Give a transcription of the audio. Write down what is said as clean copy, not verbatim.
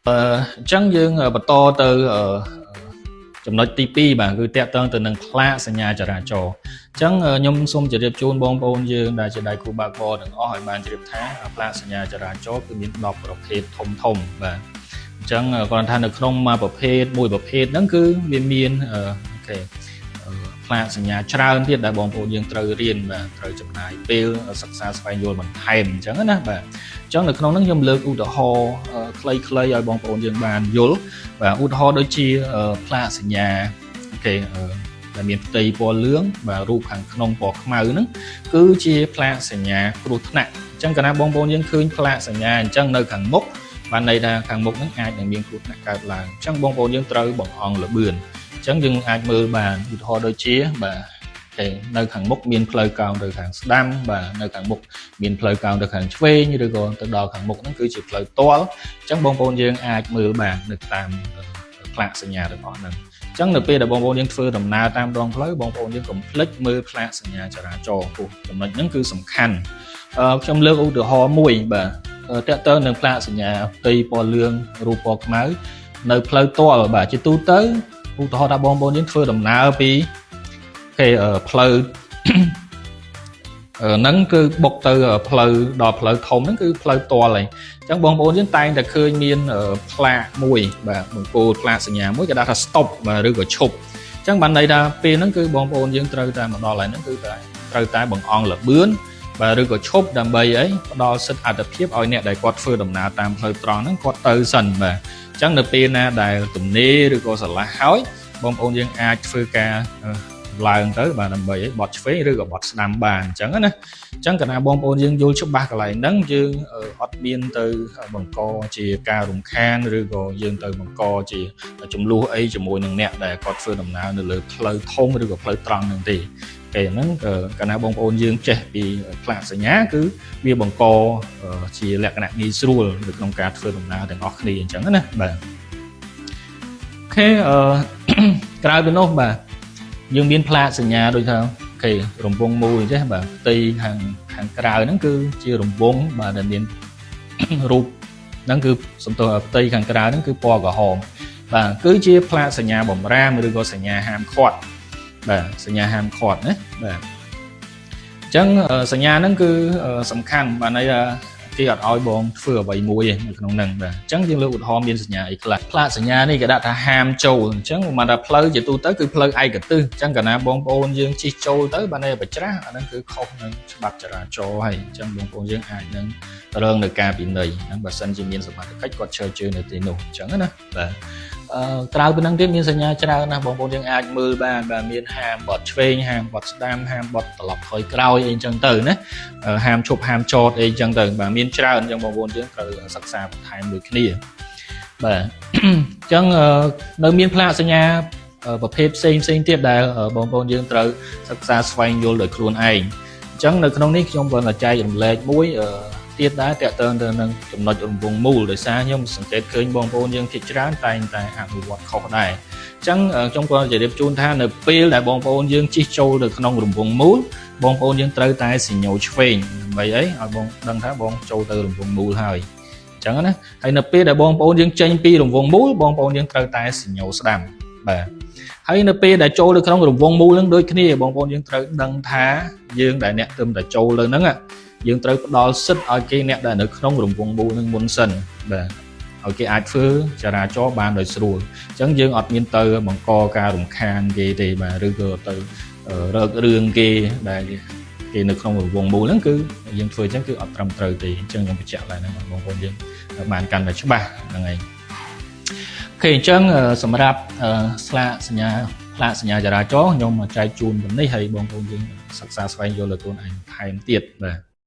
អញ្ចឹងយើងបន្តទៅចំណុចទី2បាទគឺតាក់ទងទៅនឹងផ្លាកសញ្ញាចរាចរណ៍អញ្ចឹងខ្ញុំសូមជម្រាបជូនបងប្អូនយើងដែលជាដៃគូបើកបរទាំងអស់ឲ្យបានជ្រាបថាផ្លាកសញ្ញាចរាចរណ៍គឺមាន10ប្រភេទធំធំបាទអញ្ចឹងគ្រាន់ថានៅក្នុងមួយប្រភេទមួយប្រភេទហ្នឹងគឺវាមាន OK ផ្លាកសញ្ញាច្រើនទៀតដែលបងប្អូនយើងត្រូវរៀនបាទត្រូវចំណាយពេលសិក្សាស្វែងយល់បន្ថែមអញ្ចឹងណាបាទអញ្ចឹងនៅក្នុងហ្នឹងខ្ញុំលើកឧទាហរណ៍ខ្លីៗឲ្យបងប្អូនយើងបានយល់បាទឧទាហរណ៍ដូចជាផ្លាកសញ្ញា OK ដែលមានផ្ទៃពណ៌លឿងបាទរូបខាងក្នុងពណ៌ខ្មៅហ្នឹងគឺជាផ្លាកសញ្ញាគ្រោះថ្នាក់អញ្ចឹងកាលណាបងប្អូនយើងឃើញផ្លាកសញ្ញាអញ្ចឹងនៅខាងមុខបានន័យថាខាងមុខហ្នឹងអាចនឹងមានគ្រោះថ្នាក់កើតឡើងអញ្ចឹងបងប្អូនយើងត្រូវបង្អង់ល្បឿនអញ្ចឹងយើងអាចមើលបានឧទាហរណ៍ដូចជាបាទគេនៅខាងមុខមានផ្លូវកោងទៅខាងស្ដាំបាទនៅខាងមុខមានផ្លូវកោងទៅខាងឆ្វេងឬក៏ទៅដល់ខាងមុខហ្នឹងគឺជាផ្លូវទាល់អញ្ចឹងបងប្អូនយើងអាចមើលបាននៅតាមផ្លាកសញ្ញាទាំងអស់ហ្នឹងអញ្ចឹងនៅពេលដែលបងប្អូនយើងធ្វើដំណើរតាមដងផ្លូវបងប្អូនយើងកុំភ្លេចមើលផ្លាកសញ្ញាចរាចរណ៍ព្រោះចំណុចហ្នឹងគឺសំខាន់ខ្ញុំលើកឧទាហរណ៍មួយបាទតើតើនឹងផ្លាកសញ្ញាផ្ទៃពណ៌លឿងរូបពណ៌ខ្មៅនៅផ្លូវទាល់បាទជាទូទៅឧទាហរណ៍ថាបងប្អូនយើងធ្វើដំណើរពីគេផ្លូវហ្នឹងគឺបុកទៅផ្លូវដល់ផ្លូវធំហ្នឹងគឺផ្លូវទាល់ហើយអញ្ចឹងបងប្អូនយើងតែងតែឃើញមានផ្លាកមួយបាទបង្គោលផ្លាកសញ្ញាមួយគេដាក់ថា stop បាទឬក៏ឈប់អញ្ចឹងបានន័យថាពេលហ្នឹងគឺបងប្អូនយើងត្រូវតែមកដល់ហើយហ្នឹងគឺតែត្រូវតែបង្អង់ល្បឿនបាទឬក៏ឈប់ដើម្បីអីផ្ដល់សិទ្ធិអត្ថភាពឲ្យអ្នកដែលគាត់ធ្វើដំណើរតាមផ្លូវត្រង់ហ្នឹងគាត់ទៅសិនបាទអញ្ចឹងនៅពេលណាដែលទំនេរឬក៏ស្រឡះហើយបងប្អូនយើងអាចធ្វើការឡើងទៅបាទដើម្បីឲ្យបត់ឆ្វេងឬក៏បត់ស្ដាំបានអញ្ចឹងណាអញ្ចឹងកាលណាបងប្អូនយើងយល់ច្បាស់កន្លែងហ្នឹងយើងអត់មានទៅបង្កជាការរំខានឬក៏យើងទៅបង្កជាចំនួនអីជាមួយនឹងអ្នកដែលគាត់ធ្វើដំណើរនៅលើផ្លូវធំឬក៏ផ្លូវត្រង់ហ្នឹងទេពេលហ្នឹងកាលណាបងប្អូនយើងចេះពីផ្លាកសញ្ញាគឺវាបង្កជាលក្ខណៈងាយស្រួលនៅក្នុងការធ្វើដំណើរទាំងអស់គ្នាអញ្ចឹងណាបាទ OK ក្រៅពីនោះបាទយើងមានផ្លាកសញ្ញាដូចថា OK រង្វង់មូលអញ្ចឹងបាទផ្ទៃខាងខាងក្រៅហ្នឹងគឺជារង្វង់បាទដែលមានរូបហ្នឹងគឺសំទោសផ្ទៃខាងក្រៅហ្នឹងគឺពណ៌ក្រហមបាទគឺជាផ្លាកសញ្ញាបំរាមឬក៏សញ្ញាហាមឃាត់បាទសញ្ញាហាមឃាត់ណាបាទអញ្ចឹងសញ្ញាហ្នឹងគឺសំខាន់បាទន័យថាគេអត់ឲ្យបងធ្វើអ្វីមួយទេនៅក្នុងហ្នឹងបាទអញ្ចឹងយើងលើកឧទាហរណ៍មានសញ្ញាអីខ្លះផ្លាកសញ្ញានេះគេដាក់ថាហាមចូលអញ្ចឹងមកថាផ្លូវជាទូទៅគឺផ្លូវឯកទេសអញ្ចឹងកាលណាបងប្អូនយើងជិះចូលទៅបាទន័យបច្រាស់អាហ្នឹងគឺខុសនឹងច្បាប់ចរាចរណ៍ហើយអញ្ចឹងបងប្អូនយើងអាចនឹងរងនៅការពិន័យហ្នឹងបើសិនជាមានសមត្ថកិច្ចគាត់ឈរជើងនៅទីនោះអញ្ចឹងណាបាទអឺក្រៅពីហ្នឹងទៀតមានសញ្ញាច្រើនណាស់បងប្អូនយើងអាចមើលបានបាទមានហាមបត់ឆ្វេងហាមបត់ស្ដាំហាមបត់ត្រឡប់ថយក្រោយអីអញ្ចឹងទៅណាហាមឈប់ហាមចតអីអញ្ចឹងទៅបាទមានច្រើនអញ្ចឹងបងប្អូនយើងត្រូវសិក្សាបន្ថែមដូចគ្នាបាទអញ្ចឹងនៅមានផ្លាកសញ្ញាប្រភេទផ្សេងផ្សេងទៀតដែលបងប្អូនយើងត្រូវសិក្សាស្វែងយល់ដោយខ្លួនឯងអញ្ចឹងនៅក្នុងនេះខ្ញុំគ្រាន់តែចែករំលែកមួយទៀតដែរតកតើទៅនឹងចំណុចរង្វង់មូលដោយសារខ្ញុំសង្កេតឃើញបងប្អូនយើងភាគច្រើនតែងតែអនុវត្តខុសដែរអញ្ចឹងខ្ញុំក៏ជម្រាបជូនថានៅពេលដែលបងប្អូនយើងជិះចូលទៅក្នុងរង្វង់មូលបងប្អូនយើងត្រូវតែសញ្ញោឆ្វេងដើម្បីអីឲ្យបងដឹងថាបងចូលទៅរង្វង់មូលហើយអញ្ចឹងណាហើយនៅពេលដែលបងប្អូនយើងចេញពីរង្វង់មូលបងប្អូនយើងត្រូវតែសញ្ញោស្ដាំបាទហើយនៅពេលដែលចូលទៅក្នុងរង្វង់មូលនឹងដូចគ្នាបងប្អូនយើងត្រូវដឹងថាយើងដែលអ្នកទើបតែចូលទៅហ្នឹងយើងត្រូវផ្ដល់សិទ្ធិឲ្យគេអ្នកដែលនៅក្នុងរង្វង់មូលនឹងមុនសិនបាទឲ្យគេអាចធ្វើចរាចរណ៍បានដោយស្រួលអញ្ចឹងយើងអត់មានទៅបង្កការរំខានគេទេបាទឬក៏ទៅរករឿងគេដែលគេនៅក្នុងរង្វង់មូលហ្នឹងគឺយើងធ្វើអញ្ចឹងគឺអត់ត្រឹមត្រូវទេអញ្ចឹងខ្ញុំបញ្ជាក់ឡើងហ្នឹងបងប្អូនយើងបានកាន់តែច្បាស់ហ្នឹងឯង OK អញ្ចឹងសម្រាប់ស្លាកសញ្ញាផ្លាកសញ្ញាចរាចរណ៍ខ្ញុំចែកជូនប៉ុណ្នេះហើយបងប្អូនយើងសិក្សាស្វែងយល់លើខ្លួនឯងថែមទៀតបាទ។